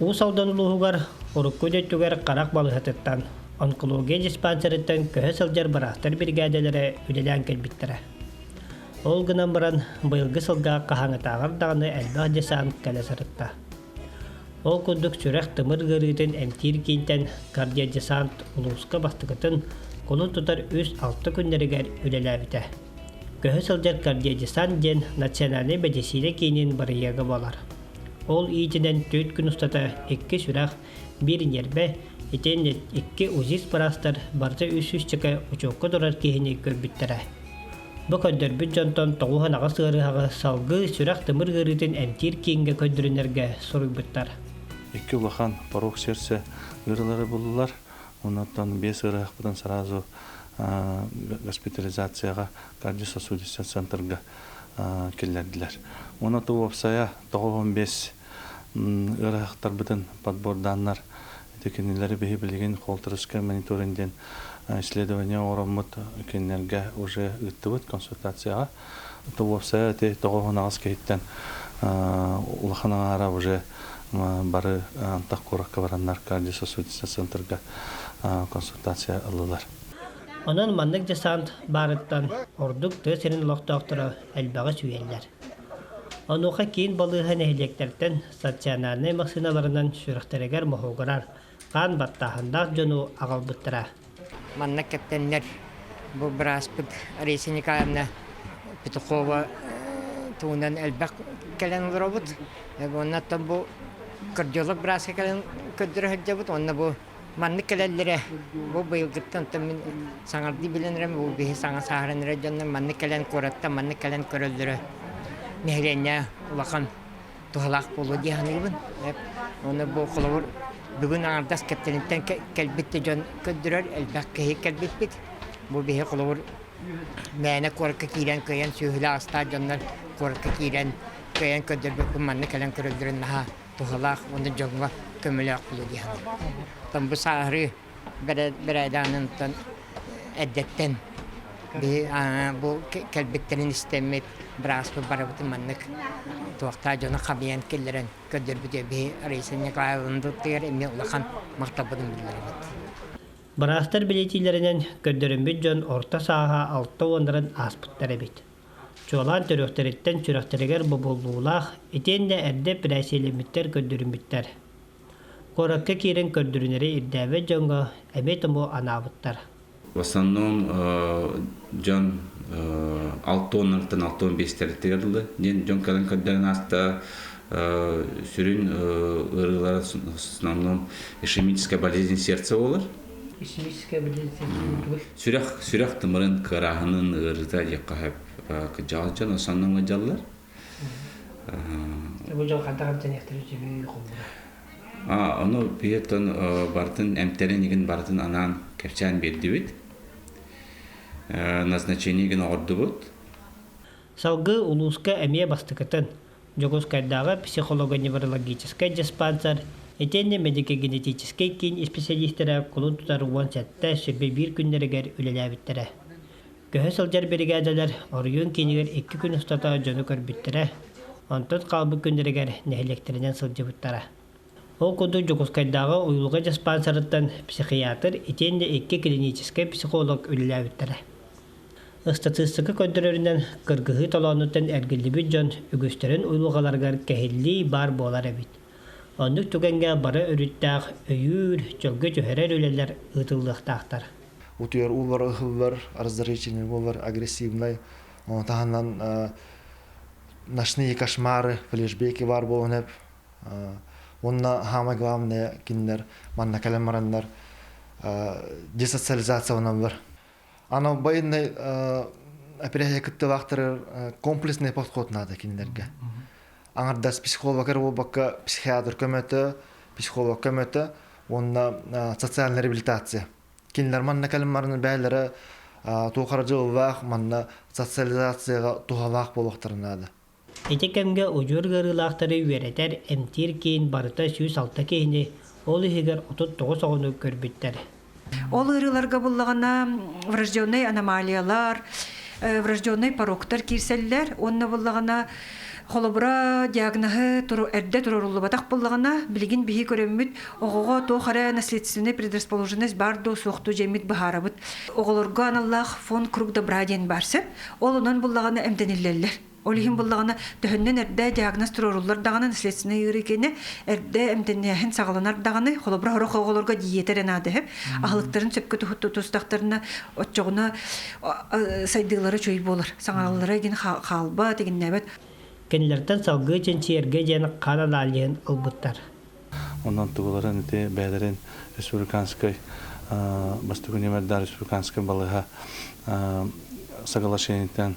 Уус Алдан улууһугар урукку өттүгэр харах балыыһатыттан, онкология диспансерыттан көһө сылдьар быраастар биригээдэлэрэ үлэлээн кэлбиттэрэ. Ол гынан баран, быйылгы сылга хаһааҥҥытааҕар даҕаны элбэх десант кэлэ сырытта. Ол курдук сүрэх-тымыр ыарыытын эмтиир киинтэн кардиодесант улууска бастакытын кулун тутар үс-алта күннэригэр үлэлээбитэ. Көһө сылдьар кардиодесант диэн национальнай мэдиссиинэ киинин бырайыага буолар. Ол иитинэн түөрт күн устата икки сүрэх, биир ньиэрбэ, итиэннэ икки УЗИст быраастар барыта үс сүүсчэкэ учуокка турар киһини көрбүттэрэ. Бу көрдөрбүт дьонтон 98 ыарыһаҕы салгыы сүрэх-тымыр ыарыытын эмтиир кииҥҥэ көрдөрүнэргэ суруйбуттар. Икки улахан порог сердца ыарыылары буллулар. Оннуттан биэс ыарыһахпытын сразу госпитализацияҕа кардиососудистый центрга киллэрдилэр. Уонна уопсайа 95 ыарыһахтарбытын подбордааннар ити кинилэри биһи билигин холтерскай мониторинг диэн исследование оҥороммут кинилэргэ уже ыыттыбыт консультацияҕа. Уопсайа ити 98 киһиттэн улахан аҥаара уже бары антах куоракка бараннар кардиососудистый центрга консультация ыллылар. Онон маннык десант баарыттан ордук тыа сирин олохтоохторо элбэҕи сүүйэллэр. Онуоха киин балыыһа нэһилиэктэртэн стационарнай массыыналарынан сүрэхтэригэр моһуогурар, хаан баттааһыннаах дьону аҕалбыттара. Манна кэптэннэр бу бырааспыт Раиса Николаевна Петухова туһунан элбэх кэлэн олоробут. Уонна бу кардиолог бырааска кэлэн көрдөрө сылдьабыт. Уонна бу маннык кэлэллэрэ бу быйылгыттан мин саҥардыы билэн эрэн бу биһи саҥа сааһыран эрэр дьоннор маннык кэлэн куораттан маннык кэлэн көрөллөрө нэһилиэнньэ улахан туһалаах буолуо дии саныыбын. Уонна бу холобур бүгүн аҥардас Кэптэниттэн кэлбит да дьон көрдөрөр элбэх киһи кэлбиппит. Бу биһи холобур мээнэ куоракка киирэн кыайан сүөһүлээх астаах дьоннор куоракка киирэн кыайан көрдөрбөппүн манна кэлэн көрөллөрүн наһаа туһалаах уонна дьоҥҥо көмөлөөх буолуо дии саныыбын. Оттон бу сааһырыы бэрээдэҕинэн эрдэттэн биһи бу кэлбиттэрин истэммит бырааспыт барыбытын маннык туохтаах дьону хабыйан киллэрэн көрдөрбүтэ биһи Раиса Николаевнабытыгар эмиэ улахан махталбытын биллэрэбит. Быраастар бэлиэтииллэринэн көрдөрүммүт дьон орто сааһа алта уоннарын ааспыттар эбит. Чуолаан төрүөхтэриттэн сүрэхтэригэр бобуллуулаах итиэннэ эрдэ эпэрээссийэлэммиттэр көрдөрүммүттэр. Куоракка киирэн көрдөрүнэри ирдээбэт дьоҥҥо эми-тому анаабыттар. В основном дьон алта уоннартан алта уон биэстэритигэр дылы диэн дьон кэлэн көрдөрөн ааста сүрүн ыарыылара в основном ишемическая болезнь сердца буолар. Ишемическая болезнь сердца Сүрэх сүрэх тымырын кыарааһынын ыарыыта диэххэ сөп. Кырдьаҕас дьон основном ыалдьаллар. Бу дьон хантан эмтэниэхтэрин сөбүй холбура? Ону биһиэттэн барытын эмтэрин игин барытын анаан кэпсээн биэрдибит. Назначение игин оҕордубут. Салгыы улууска эмиэ бастакытын Дьокуускайдааҕы психолого-неврологическай диспансер итиэннэ медико-генетическэй киин исписэлиистэрэ кулун тутар 17 сүрбэ биир күннэригэр үлэлээбиттэрэ. Көһө сылдьар биригээдэлэр оройуон киинигэр икки күн устата дьону көрбүттэрэ, онтон хаалбыт күннэригэр нэһилиэктэринэн сылдьыбыттара. Ол курдук Дьокуускайдааҕы уйулҕа диспансерыттан психиатр итиэннэ икки клиническэй психолог үлэлээбиттэрэ. Ыстатыыстыка көрдөрөрүнэн, кыргыһыы толоонуттан эргиллибит дьон үгүстэрин уйулҕаларыгар кэһиллии баар буолар эбит. Оннук түгэҥҥэ бары өрүттээх өйүүр, чөлгө түһэрэр үлэлэр ыытыллыахтаахтар. Утуйар уулар ыһыллар, раздражительный буолар, агрессивный. Ону таһынан ночные кошмары, флешбеки баар буолан эп. Уонна самое главное кинилэр манна кэлэн бараннар десоциализацияланаллар. Аны военный операция кыттыылаахтарыгар комплексный подход надо кинилэргэ. Аҥардас психолог эрэ буолбакка психиатр көмөтө, психолог көмөтө уонна социальная реабилитация. Кинилэр манна кэлэн баран бэйэлэрэ туох эрэ дьыллаах манна социализацияҕа туһалаах буолуохтарын наада. Ити кэмҥэ удьуор ыарыылаахтары үөрэтэр, эмтиир киин барыта 106 киһини, ол иһигэр 39 оҕону көрбүттэр. Ол ыарыыларга буллаҕына врожденный аномалиялар, врожденный пороктар киирсэллэр уонна буллаҕына Холобура, диагноһы эрдэ туруоруллубатах буоллаҕына, билигин биһи көрөммүт оҕоҕо туох эрэ наследственная предрасположенность баар дуу, суох дуу дьэммит быһаарабыт. Оҕолорго аналлаах фонд «Круг добра» диэн баар сөп. Ол онон буллаҕына эмтэниллэллэр. Ол иһин буллаҕына төһөннөн эрдэ диагноз туруоруллар даҕаны наследственный ыарыы кэннэ эрдэ эмтэнээһин саҕаланар даҕаны холобура сорох оҕолорго диета эрэ наада сөп. Аһылыктарын сөпкө тутустахтарына оччоҕуна сайдыылара үчүгэй буолар. Саҥараллара игин хаалбат, игиннээбэт. Кинилэртэн салгыы чинчийэргэ диэн хаан аналиһын ылбыттар. Онон тугуларын ити бэйэлэрин республиканскай бастакы нүөмэрдээх республиканскай балыыһа соглашениетын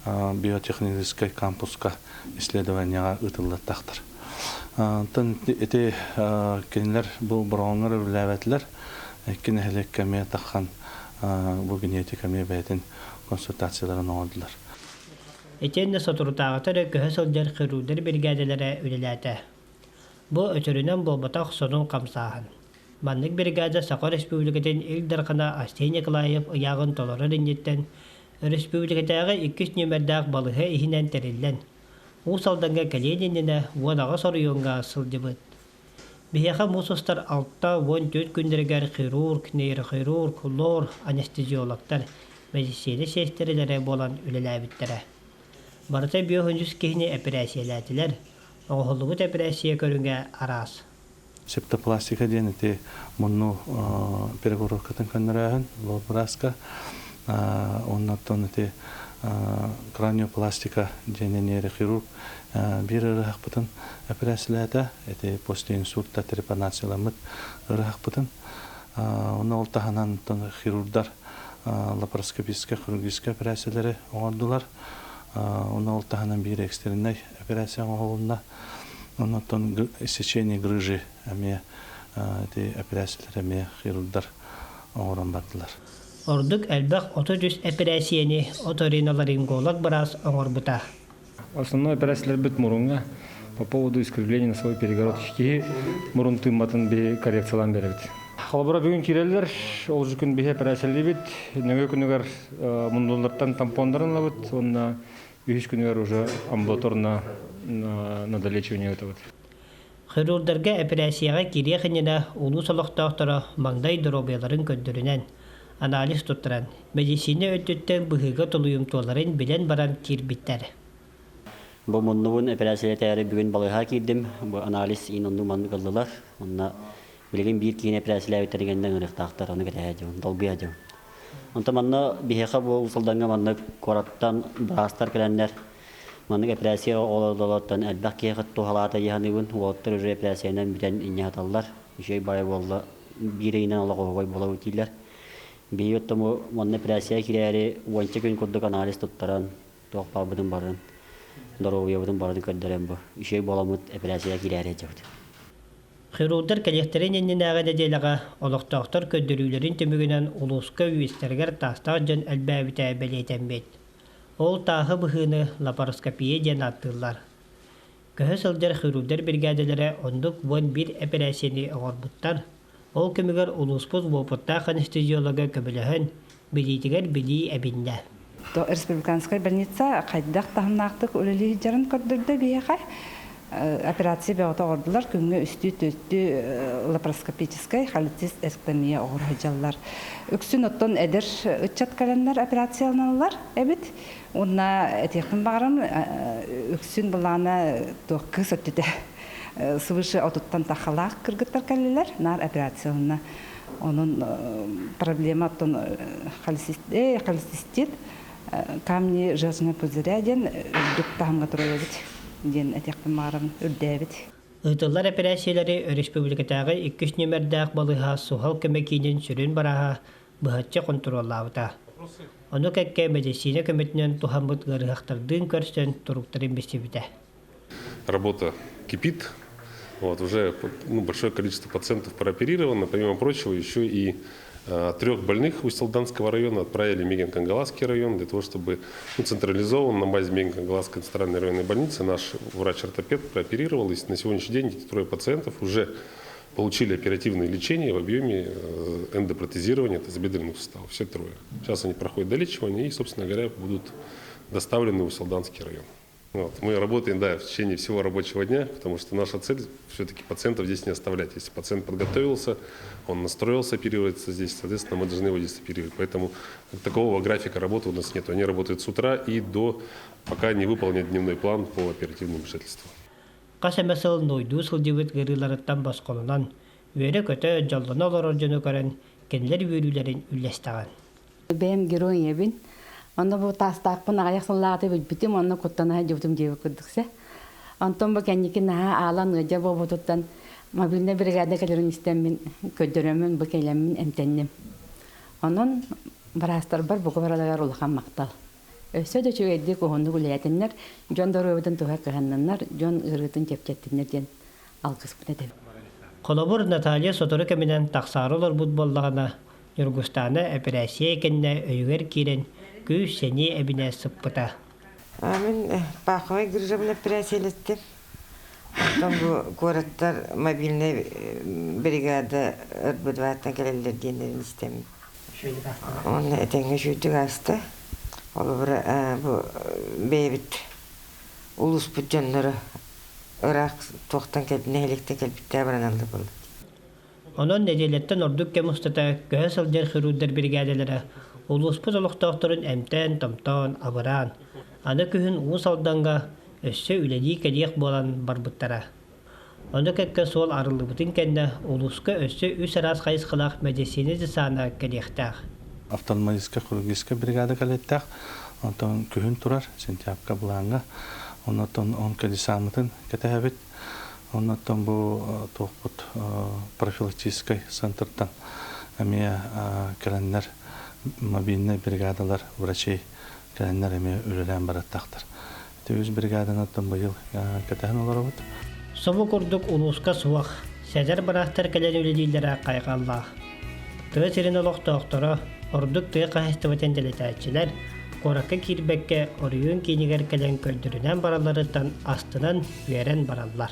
биотехническай кампуска исследованияҕа ыытыллыахтаахтар. Онтон ити кинилэр бу бороҕоҥҥор үлэлээбэтилэр. Икки нэһилиэккэ эмиэ таххан бу генетика эмиэ бэйэтин консультацияларын оҥордулар. Итиэннэ соторутааҕыта эрэ көһө сылдьар хирурдар биригээдэлэрэ үлэлээтэ. Бу өтөрүнэн буолбатах сонун хамсааһын. Маннык бригада Саха Республикатын Ил Дархана Айсен Николаев ыйааҕын толорор инниттэн өрөспүүбүлүкэтээҕи иккис нүөмэрдээх балыыһа иһинэн тэриллэн, Уус Алдаҥҥа кэлиэн иннинэ 18 оройуоҥҥа сылдьыбыт. Биһиэхэ муус устар 64 күннэригэр хирург, нейрохирург, лор, анестезиологтар, мэдиссиинэ сиэстэрэлэрэ буолан үлэлээбиттэрэ. Барыта 500 киһини эпэрээссийэлээтилэр, оҥоһуллубут эпэрээссийэ көрүҥэ араас. Септопластика диэн ити мунну перегородкатын көннөрөөһүн лор-бырааска уонна оттон ити краниопластика диэн нейрохирург биир ыарыһахпытын эпэрээссийэлээтэ. Ити после инсульта трепанацияламмыт ыарыһахпытын. Онно ол таһынан хирурдар лапароскопическай хирургическай эпэрээссийэлэри оҥордулар. Онно ол таһынан биир экстреннэй операция оҥоһулунна. Оннуттан иссечение грыжи эмиэ ити операциялар эмиэ хирурдар оҥорон бардылар. Ордук элбэх 33 эпэрээссийэни оториноларинголог быраас оҥорбута. Основной операцияларбыт мурунга по поводу искривления носовой перегородки киһи мурун тыымматын биһи коррекциялаан беребит. Холобура бүгүн киирэллэр, ол күн биһи операциялыыбыт, нөҥүө күнүгэр мундуллартан тампондарын ылабыт уонна үһүс күнүгэр уже амбулаторно на долечивание ыытабыт. Хирурдарга эпэрээссийэҕэ киириэх иннинэ улуус олохтоохторо маҥнай доруобуйаларын көрдөрүнэн, анализ туттаран, мэдиссиинэ өттүттэн быһыыга толуйумтуоларын билэн баран киирбиттэр. Бу муннубун эпэрээссийэлэтээри бүгүн балыыһаҕа киирдим. Бу анализ иин оннук маннык ыллылар. Онно билигин биир киһини эпэрээссийэлээбиттэрин кэннэ ыҥырыахтаахтар. Ону кэтэһэ дьон, долгуйа дьон. Онтон манна биһиэхэ бу Уус Алдаҥҥа маннык куораттан быраастар кэлэннэр маннык эпэрээссийэ оҕолордолоттон элбэх киһиэхэ туһалаата дии саныыбын. Уолаттар уже эпэрээссийэнэн бүтэн инньэ саталлар. Үчүгэй баҕайы буолла. Биир ыйынан олох оһуобай буола дииллэр. Биһиги оттон бу манна эпэрээссийэ киирээри уонча күн курдук анализ туттаран, туох баарбытын барын, доруобуйабытын барын көрдөрөн бу үчүгэй буоламмыт эпэрээссийэ киирээри сылдьабыт. Хирурдар кэлиэхтэрин иннинээҕи нэдиэлэҕэ олохтоохтор көрдөрүүлэрин түмүгүнэн улууска үөстэригэр таастаах дьон элбээбитэ бэлиэтэммит. Ол тааһы быһыыны лапароскопия диэн ааттыыллар. Көһө сылдьар хирурдар биригээдэлэрэ оннук 11 эпэрээссийэни оҥорбуттар. Ол кэмигэр улууспут уопуттаах анестезиолога көмөлөһөн, билиитигэр билии эбиннэ. Республиканскай больница хайдах таһымнаахтык үлэлии сылдьарын көрдөрдө биһиэхэ. Операция бөҕөтө оҥордулар. Күҥҥэ үстүү-түөртүү лапароскопическай холецистэктомия оҥоро сылдьаллар. Үксүн оттон эдэр ыччат кэлэннэр операцияланаллар эбит. Уонна этиэхпин баҕарам, үксүн былаана туох кыыс өттүтэ свыше отуттан тахалаах кыргыттар кэллилэр, наар операцияланна. Онон проблема оттон холецистит, камни желчного пузыря диэн үрдүк таһымҥа турар эбит диэн этиэхпин баҕарабын, үрдээбит. Ыытыллар эпэрээссийэлэри өрөспүүбүлүкэтээҕи иккис нүөмэрдээх балыыһа суһал көмө киинин сүрүн бырааһа быһаччы хонтуруоллаабыта. Ону кэккэ мэдиссиинэ көмөтүнэн туһаммыт ыарыһахтардыын көрсөн туруктарын билсибитэ. Работа кипит. Вот, уже ну, большое количество пациентов прооперировано. Помимо прочего, еще и трех больных Усть-Алданского района отправили в Мегино-Кангаласский район для того, чтобы ну, централизованно на базе Мегино-Кангаласской центральной районной больницы наш врач-ортопед прооперировал. И на сегодняшний день эти трое пациентов уже получили оперативное лечение в объеме эндопротезирования тазобедренных суставов. Все трое. Сейчас они проходят долечивание и, собственно говоря, будут доставлены в Усть-Алданский район. Вот. Мы работаем, да, в течение всего рабочего дня, потому что наша цель все-таки пациентов здесь не оставлять. Если пациент подготовился, он настроился оперироваться здесь, соответственно, мы должны его здесь оперировать. Поэтому такого графика работы у нас нет. Они работают с утра и до, пока не выполнят дневной план по оперативному вмешательству. Хас эмэ сыл нуйдуу сылдьыбыт ыарыыларыттан босхолонон, үөрэ-көтө, дьоллоно олорор дьону көрөн, кинилэр үөрүүлэрин үллэстэҕин. Бэйэм герой ийэбин. Онно бу таастаахпын аҕыйах сыллааҕыта билбитим, онно куттана сылдьыбытым диэбит курдук Онтон бу кэнники наһаа аалан ыалдьар буолбутуттан мобильнай бригада кэлэрин истэммин, көрдөрөммүн бу кэлэммин эмтэнним. Онон быраастарбар бука бараларыгар улахан махтал. Өссө да үчүгэйдик уһуннук үлэлээтиннэр, дьон доруобуйатын туһа кыһанныннар, дьон ыарыытын чэпчэттиннэр диэн алгыспын этэбин. Холобур, Наталья сотору кэминэн тахсаары олорбут буоллаҕына, Ньургустаана эпэрээссийэ кэннэ өйүгэр киирэн, күүс-сэниэ эбинэ сыппыта. Мин паховай грыжабын эпэрээссийэлэттим. Оттон бу куораттар мобильнай бригада РБД-ттан кэлэллэр диэннэрин истэммин. Уонна этэҥҥэ үчүгэйдик ааста. Холобура, бу бэйэбит улууспут дьонноро ыраах туохтан нэһилиэктэн кэлбиттэрэ бараналлар буолла. Онон нэдиэлэттэн ордук кэм устата көһө сылдьар хирурдар биригээдэлэрэ улууспут олохтоохторун эмтээн-томтоон, абыраан, аны күһүн Уус Алдаҥҥа өссө үлэлии кэлиэх буолан барбыттара. Ону кэккэ суол арыллыбытын кэннэ улууска өссө үс араас хайысхалаах мэдиссиинэ десана кэлиэхтээх. Офтальмологическай хирургическай бригада кэлиэхтээх. Онтон күһүн турар сентябрьга былааҥҥа. Оннуттан онкодесаммытын кэтэһэбит. Оннуттан бу туохпут профилактическай центртан эмиэ кэлэннэр мобильнай бригадалар врачей кэлэннэр эмиэ үлэлээн бараттахтар. Үс бригаданан быйыл кэтэһэн олоробут. Собу курдук улууска суох, сэдэр быраастар кэлэн үлэлииллэрэ хайҕаллаах. Тыа сирин олохтоохторо, ордук тыа хаһаайыстыбатын дэлэтээччилэр, куоракка киирбэккэ оройуон киинигэр кэлэн көрдөрүнэн баралларыттан астынан, үөрэн бараллар.